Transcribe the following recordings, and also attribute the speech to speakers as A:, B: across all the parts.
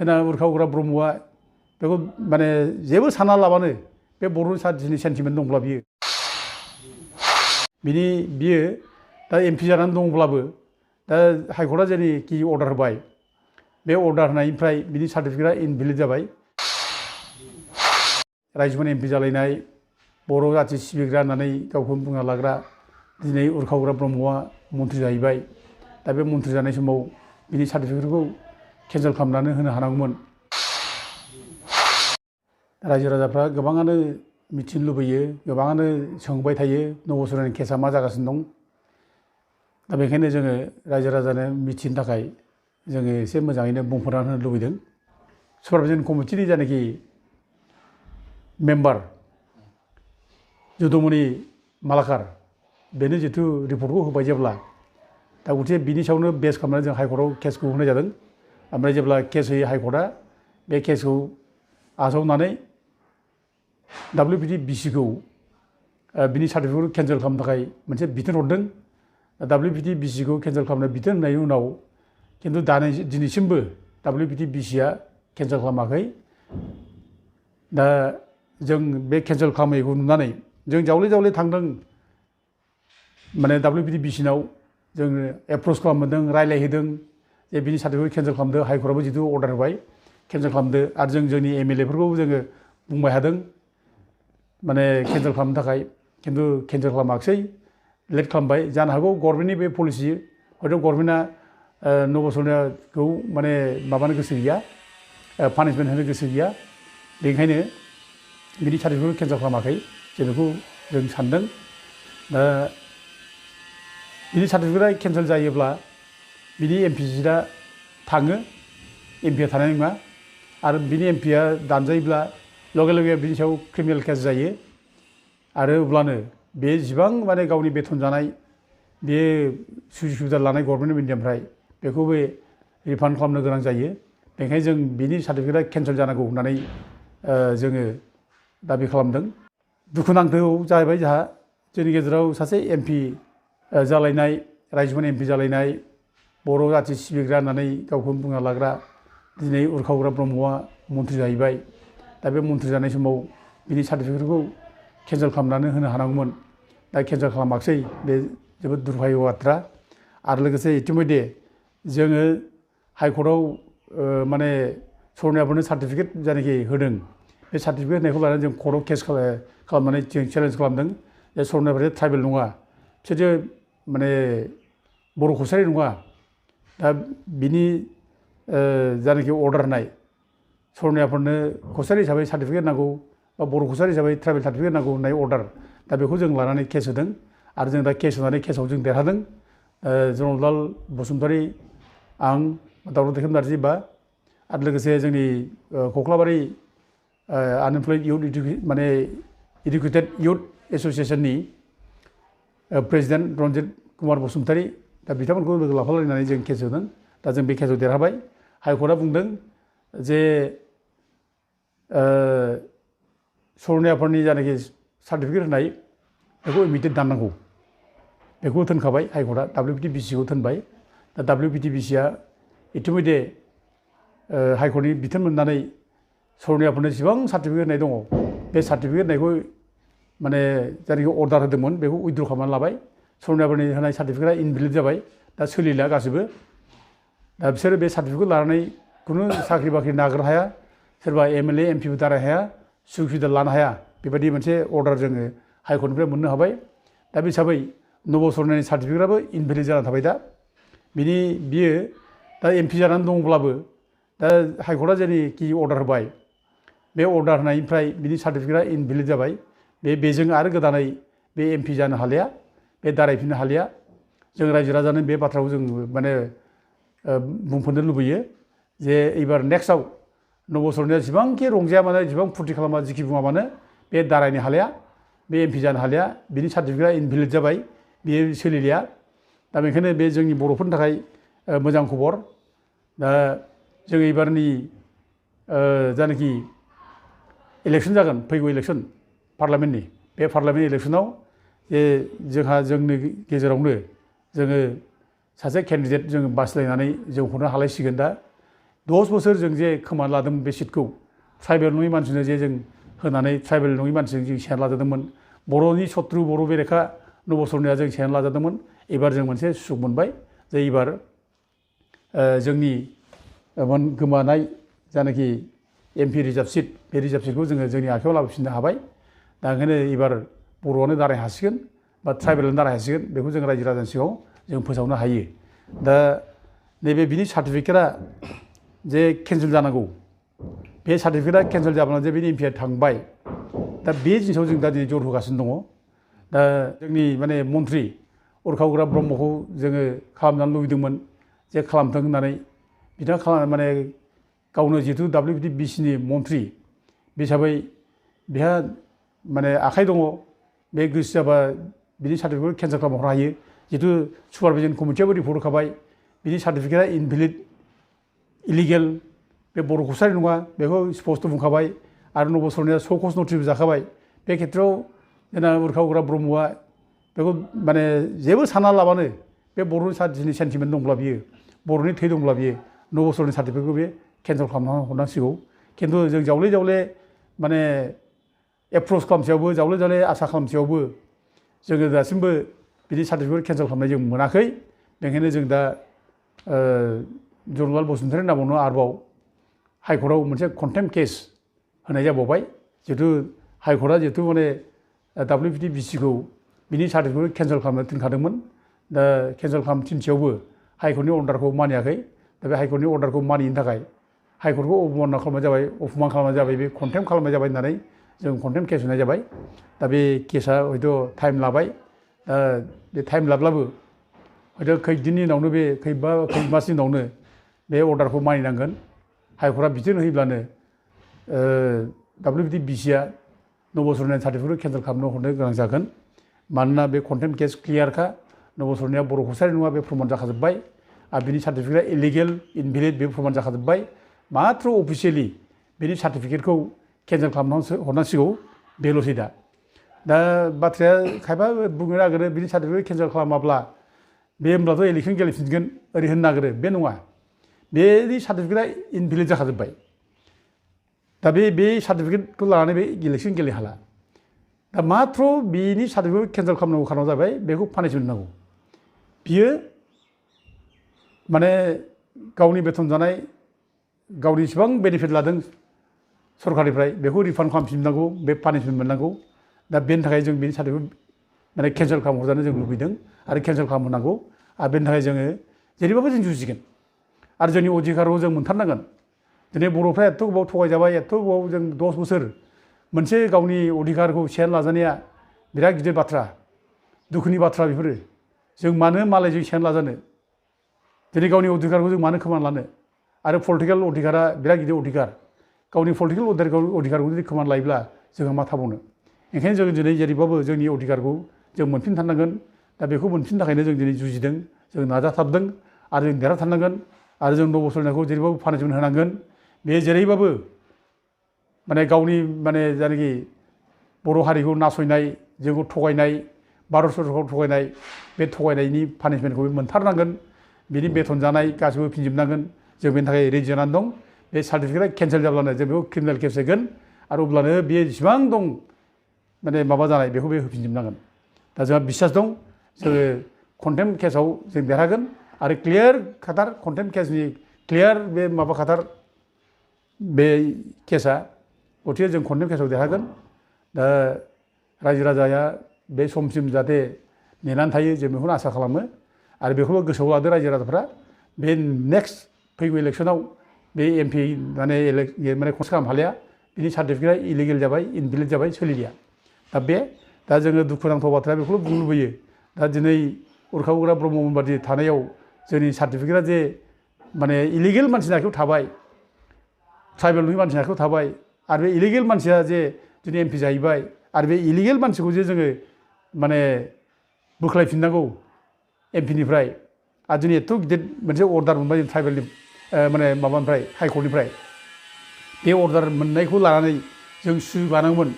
A: जोंना उरखावग्रा ब्रह्मआ बेखौ माने जेबो साना लाबानो बे बर' जाथिनि सेन्टिमेन्ट दंब्ला बियो दा एमपि जानानै दंब्लाबो दा हाइकर्टआ जेनेखि अर्डार होबाय बे अर्डार होनायनिफ्राय बिनि सार्टिफिकेटआ इनभेलिड जाबाय। रायजोफोरनि एमपि जालायनाय बर' जाथि सिबिग्रा होननानै गावखौनो बुंना लाग्रा दिनै उरखावग्रा ब्रह्मआ मन्थ्रि जाहैबाय। दा बे मन्थ्रि जानाय समाव बिनि सार्टिफिकेटखौ केन्सेल खालामनानै होनो हानांगौमोन। रायजो राजाफ्रा गोबाङानो मिथिनो लुबैयो, गोबाङानो सोंबाय थायो नब' सरनानि केसआ मा जागासिनो दं। दा बेखायनो जोङो रायजो राजानो मिथिनो थाखाय जोङो एसे मोजाङैनो बुंफोरना होनो लुबैदों। सुपारभिजन कमिटिनि जायनाखि मेम्बार जुदुमणि मालाकार बेनो जिथु रिपर्टखौ होबाय जेब्ला दा गथिखे बिनि सायावनो बेस खालामनानै जों हाइकर्टआव केसखौ होनाय जादों। ओमफ्राय जेब्ला केस होयो हाइकर्टआ बे केसखौ आजावनानै WPTBC-खौ बिनि सार्टिफिकेटखौ केन्सेल खालामनो थाखाय मोनसे बिथोन हरदों। WPTBC-खौ केन्सेल खालामनो बिथोन होनायनि उनाव खिन्थु दिनैसिमबो WPTBC-आ केन्सेल खालामाखै। दा जों बे केन्सेल खालामैखौ नुनानै जों जावले जावले थांदों माने WPTBC-नाव जोङो एप्रच खालामदों, रायलायहैदों जे बिनि सार्टिफिकेट केन्सेल खालामदो। हाइकर्टआबो जिथु अर्डार होबाय केन्सेल खालामदो आरो जोंनि MLA-फोरखौबो जोङो बुंबाय थादों माने केन्सेल खालामनो थाखाय, खिन्थु केन्सेल खालामाखिसै, लेट खालामबाय। जानो हागौ गभर्नमेन्टनि बे पलिसि, हयथ' गभर्नमेन्टआ नब' सरनाखौ माने माबानो गोसो गैया, पानिशमेन्ट होनो गोसो गैया, बेनिखायनो बिनि सार्टिफिकेटखौ केन्सेल खालामाखै जों बेखौ जों सानदों। दा बिनि सार्टिफिकेटआ केन्सेल जायोब्ला बिनि एमपि सिटआ थाङो, एमपिआ थानाय नङा आरो बिनि एमपिआ दानजायोब्ला लगे लगे बिनि सायाव क्रिमिनेल केस जायो आरो अब्लानो बे जिबां माने गावनि बेथन जानाय बे सुजुग सुबिदा लानाय गभर्नमेन्ट अफ इन्डियानिफ्राय बेखौ बे रिफान्ड खालामनो गोनां जायो। बेनिखायनो जों बिनि सार्टिफिकेटआ केन्सेल जानांगौ होननानै जोङो दाबि खालामदों। दुखुनांथाव जाहैबाय जोंहा जोंनि गेजेराव सासे एमपि जालायनाय, रायजोफोरनि एमपि जालायनाय, बर' जाथि सिबिग्रा होननानै गावखौनो बुंना लाग्रा दिनै उरखावग्रा ब्रह्मआ मन्थ्रि जाहैबाय। दा बे मन्थ्रि जानाय समाव बिनि सार्टिफिकेटखौ केन्सेल खालामनानै होनो हानांगौमोन। दा केन्सेल खालामाखिसै, बे जोबोद दुर्भाग्य बाथ्रा। आरो लोगोसे इतिमध्य जोङो हाइकर्टआव माने सरनायाफोरनो सार्टिफिकेट जायनाखि होदों बे सार्टिफिकेट होनायखौ लानानै जों कर्टआव केस खालामनानै जों चेलेन्ज खालामदों जे सरनायाफोरा ट्राइबेल नङा, बिसोरो माने बर' कसारि नङा। दा बिनि जायनाखि अर्डार होनाय सरनायाफोरनो कसारि हिसाबै सार्टिफिकेट नांगौ बा बर' कसारि हिसाबै ट्राइबेल सार्टिफिकेट नांगौ होननाय अर्डार, दा बेखौ जों लानानै केस होदों आरो जों दा केस होनानै केसआव जों देरहादों। जनरलाल बसुमतारी, आं, दाउलत दैखेम नार्जि बा आरो लोगोसे जोंनि कख्लाबारि आनएमप्लयड इउथ माने इडुकेटेड इउथ एस'सियेसननि प्रेसिडेन्ट रन्जित कुमार बसुमतारी, दा बिथांमोनखौ लोगो लाफालायनानै जों केस होदों। दा जों बे केसआव देरहाबाय। हाइकर्टआ बुंदों जे सरनायाफोरनि जायनाखि सार्टिफिकेट होनाय बेखौ इमिडियेट दाननांगौ, बेखौ थोनखाबाय हाइकर्टआ, WPTBC-खौ थोनबाय। दा WPTBC-आ इतिमध्य हाइकर्टनि बिथोन मोननानै सरनायाफोरनो जेसेबां सार्टिफिकेट होनाय दङ बे सार्टिफिकेट होनायखौ माने जायनाखि अर्डार होदोंमोन बेखौ उइथड्र खालामनानै लाबाय। सरनायाफोरनि होनाय सार्टिफिकेटआ इनभेलिड जाबाय, दा सोलिला गासिबो। दा बिसोरो बे सार्टिफिकेट लानानै खुनु साख्रि बाख्रि नागिरनो हाया, सोरबा MLA MPबो दारायनो हाया, सुजुग सुबिदा लानो हाया, बेबायदि मोनसे अर्डार जोङो हाइकर्टनिफ्राय मोननो हाबाय। दा बे हिसाबै नब' सरनानि सार्टिफिकेटआबो इनभेलिड जानानै थाबाय। दा बियो दा एमपि जानानै दंब्लाबो दा हाइकर्टआ जेनेखि अर्डार होबाय बे अर्डार होनायनिफ्राय बिनि सार्टिफिकेटआ इनभेलिड जाबाय। बेजों आरो गोदानै बे एमपि जानो हालिया, बे दारायफिननो हालिया। जों रायजो राजानो बे बाथ्राखौ जों माने बुंफोरनो लुबैयो जे एबार नेक्स्टआव नब' सरनाया जेसेबांखि रंजाया मानो, जेसेबां फुरथि खालामा, जिखि बुङा मानो, बे दारायनो हालिया, बे एमपि जानो हालिया, बिनि सार्टिफिकेटआ इनभेलिड जाबाय, बेयो सोलिलिया। दा बेनिखायनो बे जोंनि बर'फोरनि थाखाय मोजां खबर। दा जों एबारनि जायनाखि इलेक्सन जागोन, फैगौ इलेक्सन पार्लामेन्टनि, बे पार्लामेन्ट इलेक्सनाव जे जोंहा जोंनि गेजेरावनो जोङो सासे केन्डिडेट जोङो बासिलायनानै जों हरनो हालायसिगोन। दा 10 बोसोर जों जे खोमाना लादोंमोन बे सिटखौ ट्राइबेल नङि मानसिनो जे जों होनानै ट्राइबेल नङि मानसिजों जों सेना लाजादोंमोन बर'नि सत्रु बर' बेरेखा 9 बोसोरनिया जों सेना लाजादोंमोन एबार जों मोनसे सुख मोनबाय जे एबार जोंनि गोमानाय जानाखि एमपि रिजार्भ सिट बे रिजार्भ सिटखौ जोङो जोंनि आखायाव लाबोफिननो हाबाय दा ओंखायनो एबार बर'आनो दाराय हासिगोन बा ट्राइबेलानो दाराय हासिगोन बेखौ जों रायजो राजानि सिगाङाव जों फोसावनो हायो दा नैबे बिनि सार्टिफिकेटआ जे केन्सेल जानांगौ बे सार्टिफिकेटआ केन्सेल जाब्लानो जे बिनि एमपिआ थांबाय दा बे जिनिसाव जों दा दिनै जर होगासिनो दङ दा जोंनि माने मन्थ्रि उरखावग्रा ब्रह्मखौ जोङो खालामजानो लुबैदोंमोन जे खालामथों होननानै बिथाङा माने गावनो जिहेतु WBTBCनि मन्थ्रि बे हिसाबै बेहा माने आखाइ दङ बे गोसो जाबा बिनि सार्टिफिकेटखौ केन्सेल खालामहरनो हायो जिहेतु सुपारभिजन कमिटियाबो रिपर्ट होखाबाय बिनि सार्टिफिकेटआ इनभेलिड इलिगेल बे बर' कसारि नङा बेखौ स्पष्ट बुंखाबाय आरो 9 बोसोरनिया सकस नटिसबो जाखाबाय बे खेत्रआव जोंना उरखावग्रा ब्रह्मआ बेखौ माने जेबो सानना लाबानो बे बर'नि सेन्टिमेन्ट दंब्ला बियो बर'नि थै दंब्ला बियो 9 बोसोरनि सार्टिफिकेटखौ बे केन्सेल खालामना हरनांसिगौ खिन्थु जों जावले जावले माने एप्रच खालामसेयावबो जावले जावले आसा खालामसेयावबो जोङो दासिमबो बिनि सार्टिफिकेट केन्सेल खालामनाय जों मोनाखै बेनिखायनो जों दा जरनालाल बसुमतारी नामावनो आरोबाव हाइकर्टआव मोनसे कन्टेम्प्ट केस होनाय जाबावबाय जिहेतु हाइकर्टआ जिहेतु माने WBTBCखौ बिनि सार्टिफिकेट केन्सेल खालामनो थिनखादोंमोन दा केन्सेल खालामनो थिनसेयावबो हाइकर्टनि अर्डारखौ मानियाखै दा बे हाइकर्टनि अर्डारखौ मानियैनि थाखाय हाइकर्टखौ अबमान खालामनाय जाबाय बे कन्टेम्प्ट खालामनाय जाबाय होननानै जों कन्टेम्प्ट केस होनाय जाबाय दा बे केसा हयथ' टाइम लाबाय दा बे टाइम लाब्लाबो हयथ' खैदिननि उनावनो बे खै मासनि उनावनो बे अर्डारखौ मानिनांगोन हाइकर्टआ बिथोन होयोब्लानो WBTBCआ 9 बोसोरनि सार्टिफिकेटखौ केन्सेल खालामनो हरनो गोनां जागोन मानोना बे कन्टेम्प्ट केस क्लियारखा 9 बोसोरनिया बर' कसारि नङा बे प्रमान जाखाजोब्बाय आरो बिनि सार्टिफिकेटआ इलिगेल इनभेलिड बे प्रमान जाखाजोब्बाय माथ्र अफिसियेलि बिनि सार्टिफिकेटखौ केन्सेल खालामना हरनांसिगौ बेल'सै दा बाथ्राया खायफा बुंनो नागिरो बिनि सार्टिफिकेट केन्सेल खालामाब्ला बे होमब्लाथ' इलेक्सन गेलेफिनगोन ओरै होननो नागिरो बे नङा बेनि सार्टिफिकेटआ इनभेलिड जाखाजोब्बाय दा बे सार्टिफिकेटखौ लानानै बे इलेक्सन गेलेहाला दा माथ्र बिनि सार्टिफिकेट केन्सेल खालामनांगौ खारनाव जाबाय बेखौ पानिशमेन्ट होनांगौ बियो माने गावनि बेथन जानाय गावनि इसिबां बेनिफिट लादों सरकारनिफ्राय बेखौ रिफान्ड खालामफिननांगौ बे पानिशमेन्ट मोननांगौ दा बेनि थाखाय जों बेनि सार्टिफिकेट माने केन्सेल खालामहरजानो जों लुबैदों आरो केन्सेल खालामहोनांगौ आरो बेनि थाखाय जोङो जेरैबाबो जों जुजिगोन आरो जोंनि अधिकारखौ जों मोनथारनांगोन दिनै बर'फ्रा एथ' गोबाव थगायजाबाय एथ' गोबाव जों 10 बोसोर मोनसे गावनि अधिकारखौ सेना लाजानाया बिराद गिदिर बाथ्रा दुखुनि बाथ्रा बेफोरो जों मानो मालायजों सेना लाजानो दिनै गावनि अधिकारखौ जों मानो खोमाना लानो आरो पलिटिकेल अधिकारा बिराद गिदिर अधिकार गावनि पलिटिकेल अधिकारखौ जुदि खोमाना लायोब्ला जोंहा मा थाबावनो ओंखायनो जों दिनै जेरैबाबो जोंनि अधिकारखौ जों मोनफिनथारनांगोन दा बेखौ मोनफिननो थाखायनो जों दिनै जुजिदों जों नाजाथाबदों आरो जों देरहाथारनांगोन आरो जों 9 बोसोरनिखौ जेरैबाबो पानिशमेन्ट होनांगोन बे जेरैबाबो माने गावनि माने जायनाखि बर' हारिखौ नासयनाय जोंखौ थगायनाय भारत सरकारखौ थगायनाय बे थगायनायनि पानिशमेन्टखौ मोनथारनांगोन बिनि बेथन जानाय गासैबो फिनजोबनांगोन जों बेनि थाखाय रेडि जानानै दं बे सार्टिफिकेटआ केन्सेल जाब्लानो जों बेखौ क्रिमिनेल केस होगोन आरो अब्लानो बेयो जेसेबां दं माने माबा जानाय बेखौ बे होफिनजोबनांगोन दा जोंहा बिसास दं जोङो कन्टेम्प्ट केसाव जों देरहागोन आरो क्लियार खाथार कन्टेम्प्ट केसनि क्लियार बे माबा खाथार बे केसा गथिखे जों कन्टेम्प्ट केसाव देरहागोन दा रायजो राजाया बे समसिम जाहाथे नेनानै थायो जों बेखौनो आसा खालामो आरो बेखौबो गोसोआव लादो रायजो राजाफ्रा बे नेक्स्ट फैगौ इलेक्सनाव बे एमपि माने खनसे खालामनो हालिया बिनि सार्टिफिकेटआ इलिगेल जाबाय इनभेलिड जाबाय सोलिलिया दा जोङो दुखुनांथाव बाथ्राया बेखौल' बुंनो लुबैयो दा दिनै उरखावग्रा ब्रह्ममोन बादि थानायाव जोंनि सार्टिफिकेटआ जे माने इलिगेल मानसिनि आखायाव थाबाय ट्राइबेल नङि मानसिनि आखायाव थाबाय आरो बे इलिगेल मानसिया जे दिनै एमपि जाहैबाय आरो बे इलिगेल मानसिखौ जे जोङो माने बोख्लायफिननांगौ एमपिनिफ्राय आरो दिनै एथ' गिदिर मोनसे अर्डार मोनबाय जों ट्राइबेलनि माने माबानिफ्राय हाइकर्टनिफ्राय बे अर्डार मोननायखौ लानानै जों सुजुबानांगौमोन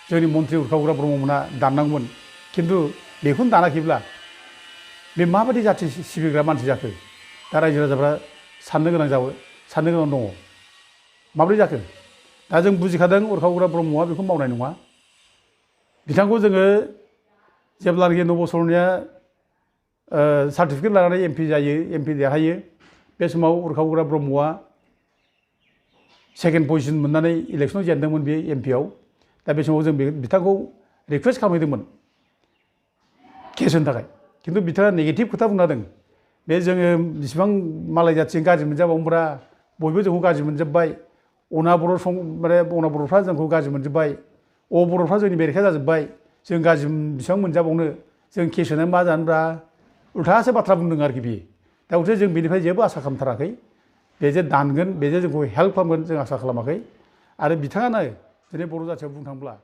A: जोंनि मन्थ्रि उरखावग्रा ब्रह्ममोना दाननांगौमोन खिन्थु बेखौनो दानाखैब्ला बे माबायदि जाथि सिबिग्रा मानसि जाखो दा रायजो राजाफ्रा साननो गोनां साननो गोनां दङ माब्रै जाखो दा जों बुजिखादों उरखाव उग्रा ब्रह्मआ बेखौ मावनाय नङा बिथांखौ जोङो जेब्लानाखि नबसरनिया सार्टिफिकेट लानानै एमपि जायो एमपि देरहायो बे समाव उरखाव उग्रा ब्रह्मआ सेकेन्ड पजिशन मोननानै इलेक्सनाव जेनदोंमोन बे एमपिआव दा बे समाव जों बिथांखौ रिकुवेस्ट खालामहैदोंमोन केस होनो थाखाय खिन्थु बिथाङा नेगेटिभ खोथा बुंना होदों बे जोङो बेसिबां मालाय जाथिजों गाज्रि मोनजाबावोब्रा बयबो जोंखौ गाज्रि मोनजोब्बाय अना बर'फ्रा जोंखौ गाज्रि मोनजोब्बाय बर'फ्रा जोंनि बेरेखा जाजोब्बाय जों गाज्रि बेसेबां मोनजाबावनो जों केस होनानै मा जानोब्रा उल्थासो बाथ्रा बुंदों आरोखि बियो दा उल्था जों बेनिफ्राय जेबो आसा खालामथाराखै बे जे दानगोन बे जे जोंखौ हेल्प खालामगोन जों आसा खालामाखै आरो बिथाङानो दिनै बर' जाथियाव बुंनो थाङोब्ला